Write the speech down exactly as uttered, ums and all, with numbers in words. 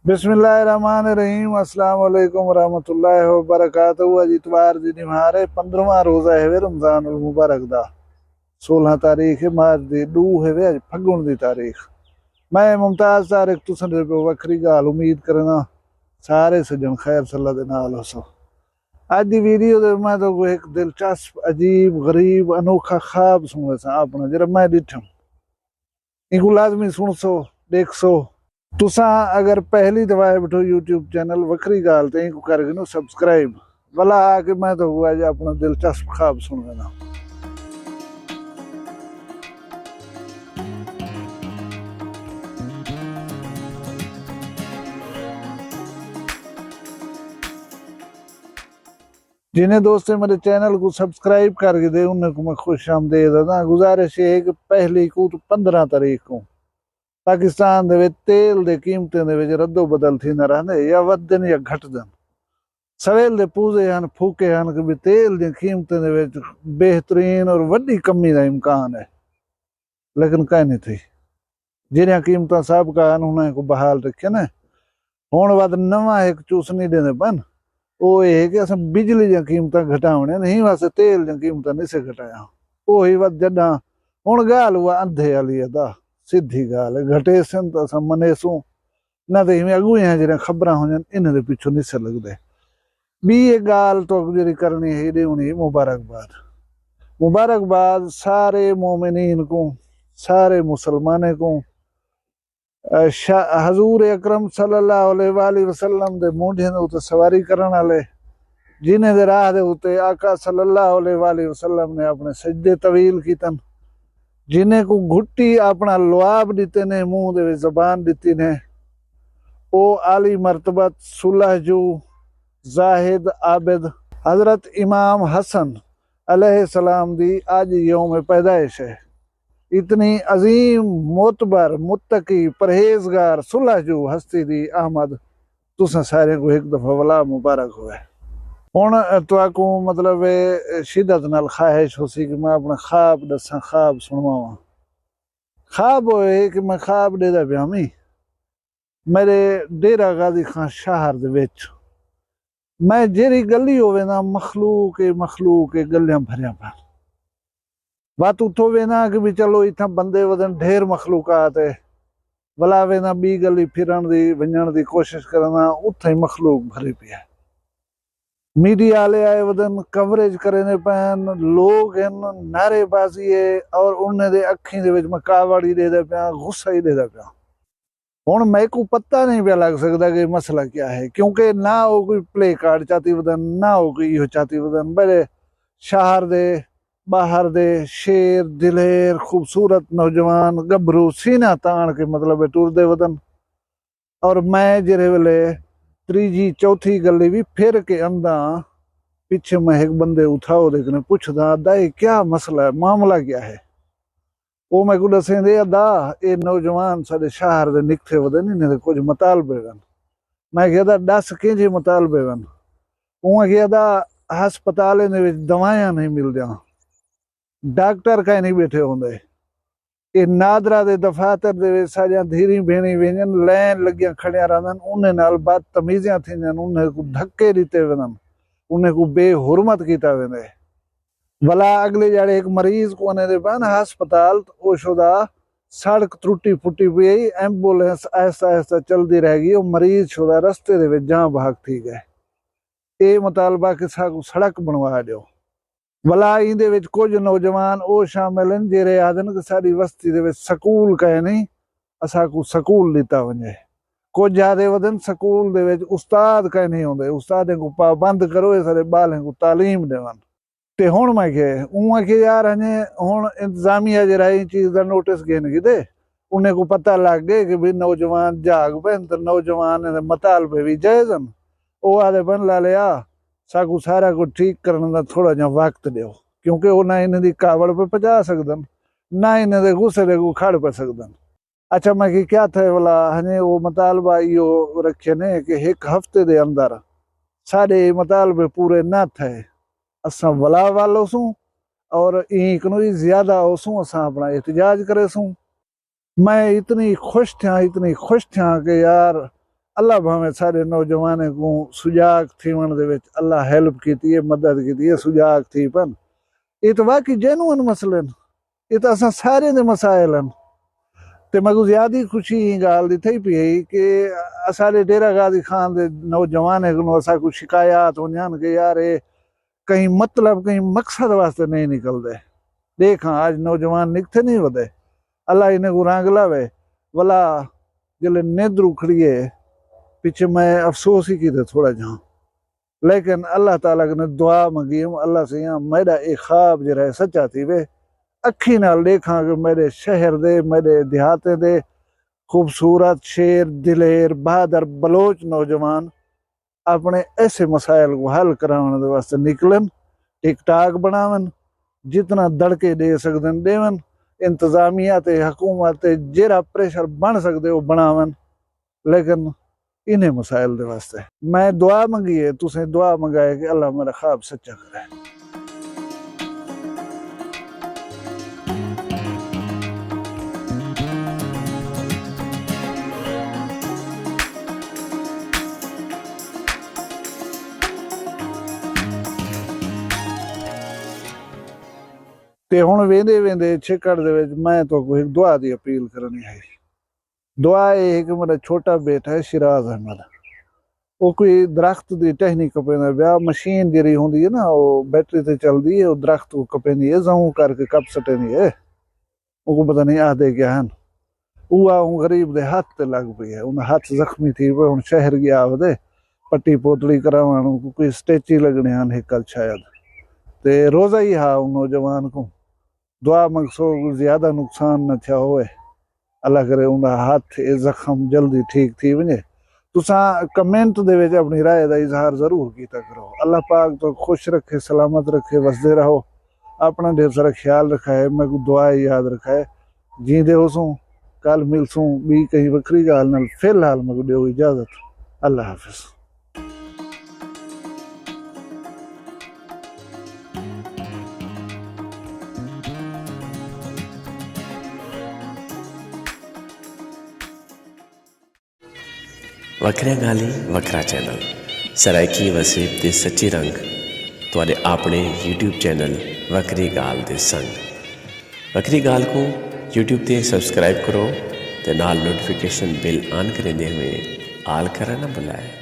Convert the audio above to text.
بسم اللہ الرحمن الرحیم۔ السلام علیکم ورحمۃ اللہ وبرکاتہ۔ اڄ اتوار دی نمہار ہے، پندرہواں روزہ ہے رمضان المبارک دا۔ سولہ تاریخ ہے مارچ دی، ݙو ہے اڄ پھڳن دی تاریخ۔ میں ممتاز طارق، تساں دے پو وکھری ڳالھ۔ امید کرنا سارے سجن خیر صلاح دے نال ہوسو۔ اڄ دی ویڈیو دے میں تو ہک دلچسپ، عجیب، غریب، انوکھا خواب سݨ ویساں اپݨا، جیڑھا میں ݙٹھم۔ اینکوں لازمی سݨسو، ݙیکھسو۔ تساں اگر پہلی دفعہ آئے ٻیٹھو یوٹیوب چینل وکھری ڳالھ تے اینکوں کر گھنو سبسکرائب۔ ولا آ کے میں تہاکوں اڄ اپݨا دلچسپ خواب سݨ وینداں۔ جنہیں دوستیں میرے چینل کوں سبسکرائب کر گھدے، انہیں کوں میں خوش آمدید آہداں۔ گزارش اے ہے کہ پہلی کوں توں پندرہ تاریخ کوں پاکستان دے وچ تیل دے قیمتیں دے وچ رد و بدل تھیندا رہندے، یا ودھدن یا گھٹدن۔ سویل دے پوزے ہن، پھوکے ہن کہ بھی تیل دیاں قیمتیں دے وچ بہترین اور وݙی کمی دا امکان ہے، لیکن کائنی تھئی۔ جیڑھیاں قیمتاں سابقہ ہن، انہاں کوں بحال رکھے نے۔ ہݨ وت نواں ہک چوسنی ݙیندے پن، او اے ہے کہ اساں بجلی دیاں قیمتاں گھٹاوݨیاں، ایں واسطے تیل دیاں قیمتاں نسے گھٹایاں۔ اوہی وت جݙاں ہݨ ڳالھ ہوا اندھے آلی ادا، سدھی ڳالھ ہے، گھٹیسن تاں اساں منیسوں، نہ تاں ایویں اڳوں ایہاں جیڑھیاں خبراں ہوندین، انہاں دے پچھوں نسے لڳدے۔ ٻی ہک ڳالھ تہاکوں جیڑھی کرݨی ہے، ݙیوݨی ہے مبارکباد۔ مبارکباد سارے مومنین کوں، سارے مسلمانیں کوں، اے شا-، حضور اکرم صلی اللہ علیہ وآلہ وسلم دے مونڈھیں دے اتے سواری کرݨ آلے، جنہیں دے راہ دے اتے آقا صلی اللہ علیہ وآلہ وسلم نے اپݨے سجدے طویل کیتن، جنہیں کوں گھٹی اپݨا لعاب ݙتے نے، منہ دے وچ زبان ݙتی نے، او عالی مرتبت، صلح جو، زاہد، عابد، حضرت امام حسن علیہ السلام دی اڄ یوم پیدائش ہے۔ اتنی عظیم، معتبر، متقی، پرہیزگار، صلح جو ہستی دی آمد تساں سارے کوں ہک دفعہ ولا مبارک ہوئے۔ ہݨ تہاکوں مطلب اے شدت نال خواہش ہوسی کہ میں اپݨا خواب ݙساں، خواب سݨواواں۔ خواب ہوئے کہ میں خواب ݙیہدا پیاں ہمی، میرے ڈیرہ غازی خان شہر دے وچ میں جیڑھی گلی ہو وینداں، مخلوق اے مخلوق اے، گلیاں بھریاں پن۔ وت اتھوں وینداں کہ بھی چلو اتھاں بندے ودن، ڈھیر مخلوقات ہے۔ ولا وینداں ٻی گلی پھرݨ دی، ونڄݨ دی کوشش کرینداں، اتھاں ہی مخلوق بھری پئی ہے۔ میڈیا آلے آئے ودن، کوریج کریندے پئن، لوگ ہن، نعرے بازی ہے، اور انہیں دے اکھیں دے وچ میں کاوڑ ہی ݙیہدا پیاں، غصہ ہی ݙیہدا پیاں۔ ہݨ میکوں پتہ نہیں پیا لڳ سڳدا کہ مسئلہ کیا ہے، کیونکہ نہ او کوئی پلے کارڈ چاتی ودن، نہ او کوئی ایہو چاتی ودن۔ بڑے شہر دے، ٻاہر دے شیر، دلیر، خوبصورت نوجوان، ڳبھرو سینہ تاݨ کے مطلب ہے ٹردے ودن۔ اور میں جیڑھے ویلے تریجھی، چوتھی گلی وی پھر کے آنداں، پچھے میں ہک بندے اتھاؤ دے کنے پچھداں، ادا اے کیا مسئلہ ہے، معاملہ کیا ہے؟ او میکوں ݙسیندے، ادا اے نوجوان ساݙے شہر دے نکھتے ودن، انہیں دے کجھ مطالبے ون۔ میں آکھیا، ادا ݙس کینجھے مطالبے ون؟ اوں آکھیا، ادا ہسپتالیں دے وچ دوائیاں نہیں ملدیاں، ڈاکٹر کائنی ٻیٹھے ہوندے۔ اے نادرا دے دفاتر دے وچ ساݙیاں دھیریں بھیݨیں ویندین، لین لڳیاں کھڑیاں رہندن، انہیں نال بدتمیزیاں تھیندین، انہیں کوں دھکے ݙتے ویندن، انہیں کوں بے حرمت کیتا ویندے۔ ولا اڳلے ڄاڑے ہک مریض کوں آندے پن ہسپتال، او شودا سڑک ترٹی پھٹی پئی ہئی، ایمبولینس آہستہ آہستہ چلدی رہ ڳئی، او مریض شودا رستے دے وچ جاں بحق تھی ڳئے۔ اے مطالبہ کہ ساکوں سڑک بݨوا ݙیو۔ ولا ایندے وچ کجھ نوجوان او شامل ہن جیڑھے آہدن کہ ساݙی وستی دے وچ سکول کائنی، اساکوں سکول ݙتا ونڄے۔ کجھ آہدے ودن سکول دے وچ استاد کائنی ہوندے، استادیں کوں پابند کرو، اے ساݙے ٻالیں کوں تعلیم ݙیون۔ تے ہݨ میں کہے، اوں آکھے، یار، ہنجے ہݨ انتظامیہ جیڑھا ایں چیز دا نوٹس گھن گھدے، انہیں کوں پتہ لڳ ڳئے کہ بھئی نوجوان جاڳ پئن تے نوجوان دے مطالبے وی جائز ہن۔ او آہدے پن، لالیا، ساکوں سارا کجھ ٹھیک کرݨ دا تھوڑا جیہاں وقت ݙیو، کیونکہ او نہ انہیں دی کاوڑ پہ پڄا سڳدن، نہ انہیں دے غصے دے کوں کھڑ پہ سڳدن۔ اچھا، میں کہ کیا تھئے ولا؟ ہنجے او مطالبہ ایہو رکھے نے کہ ہک ہفتے دے اندر ساݙے اے مطالبے پورے نہ تھئے، اساں ولا ول ہوسوں اور ایں کنوں وی زیادہ ہوسوں، اساں اپݨا احتجاج کریسوں۔ میں اتنی خوش تھیاں، اتنی خوش تھیاں کہ یار، اللہ بھاویں سارے نوجوانیں کوں سجاگ تھیوݨ دے وچ اللہ ہیلپ کیتی ہے، مدد کیتی ہے، سجاگ تھی پن۔ اے تاں واقعی جینوئن مسئلے ہن، اے تاں اساں سارے دے مسائل ہن۔ تے میکوں زیادہ خوشی ایں ڳالھ دی تھئی پئی ہئی کہ اساݙے ڈیرہ غازی خان دے نوجوانیں کنوں اساکوں شکایات ونڄن کہ یار اے کہیں مطلب، کہیں مقصد واسطے نہیں نکلدے۔ ݙیکھاں اڄ نوجوان نکتھے نہیں ودے۔ اللہ انہیں کوں رنگ لاوے۔ ولا جلے نیندروں کھڑیے، پچھے میں افسوس ہی کیتے تھوڑا جہاں۔ لیکن اللہ تعالیٰ کنے دعا منگی ہم، اللہ سئیاں میݙا اے خواب جیڑھا ہے سچا تھیوے، اکھیں نال ݙیکھاں کہ میݙے شہر دے، میݙے دیہاتیں دے خوبصورت، شیر، دلیر، بہادر بلوچ نوجوان اپݨے ایسے مسائل کوں حل کراوݨ دے واسطے نکلن، ٹک ٹاک بݨاون، جتنا دڑکے ݙے سڳدن ݙیون، انتظامیہ تے حکومت تے جیڑھا پریشر بݨ سڳدے او بݨاون، لیکن انہیں مسائل دے واسطے میں دعا منگی ہے، تسیں دعا منگائے کہ اللہ میرا خواب سچا کرے۔ تے ہݨ ویندے ویندے چھکڑ دے وچ میں تہاکوں ہک دعا دی اپیل کرݨی ہے۔ دعا اے ہے کہ میݙا چھوٹا بیٹا ہے شیراز احمد، او کوئی درخت دی ٹہنی کپیندا پیا، مشین جیڑھی ہوندی ہے نا، او بیٹری تے چلدی ہے، او درخت کوں کپیندی ہے، زہوں کر کے کپ سٹیندی ہے۔ اوکوں پتہ نہیں آہدے کیا ہن۔ اوہا اوں غریب دے ہتھ تے لڳ پئی ہے، اوندا ہتھ زخمی تھی پئے، ہݨ شہر ڳیا ودے، پٹی پوتڑی کراوݨ، اوکوں کوئی سٹیچی لڳݨے ہن ہکل شاید۔ تے روزہ ہی ہا اوں نوجوان کوں۔ دعا منگسو زیادہ نقصان نہ تھیا ہووے۔ اللہ کرے اوندا ہتھ اے زخم جلدی ٹھیک تھی ونڄے۔ تساں کمنٹ دے وچ اپݨی رائے دا اظہار ضرور کیتا کرو۔ اللہ پاک تہاکوں خوش رکھے، سلامت رکھے، وسدے رہو۔ اپݨا ڈھیر سارا خیال رکھائے، میکوں دعا یاد رکھائے۔ جیندے ہوسوں، کل ملسوں ٻئی کہیں وکھری ڳالھ نال۔ فی الحال میکوں ݙیو اجازت۔ اللہ حافظ۔ وکھریاں ڳالھیں، وکھرا چینل، سرائیکی وسیب دے سچے رنگ، تہاݙے آپݨے یوٹیوب چینل وکھری ڳالھ دے سنگ۔ وکھری ڳالھ کوں یوٹیوب تے سبسکرائب کرو تے نال نوٹیفیکیشن بیل آن کریندے ہوئے آل کرݨ نہ بھلائے۔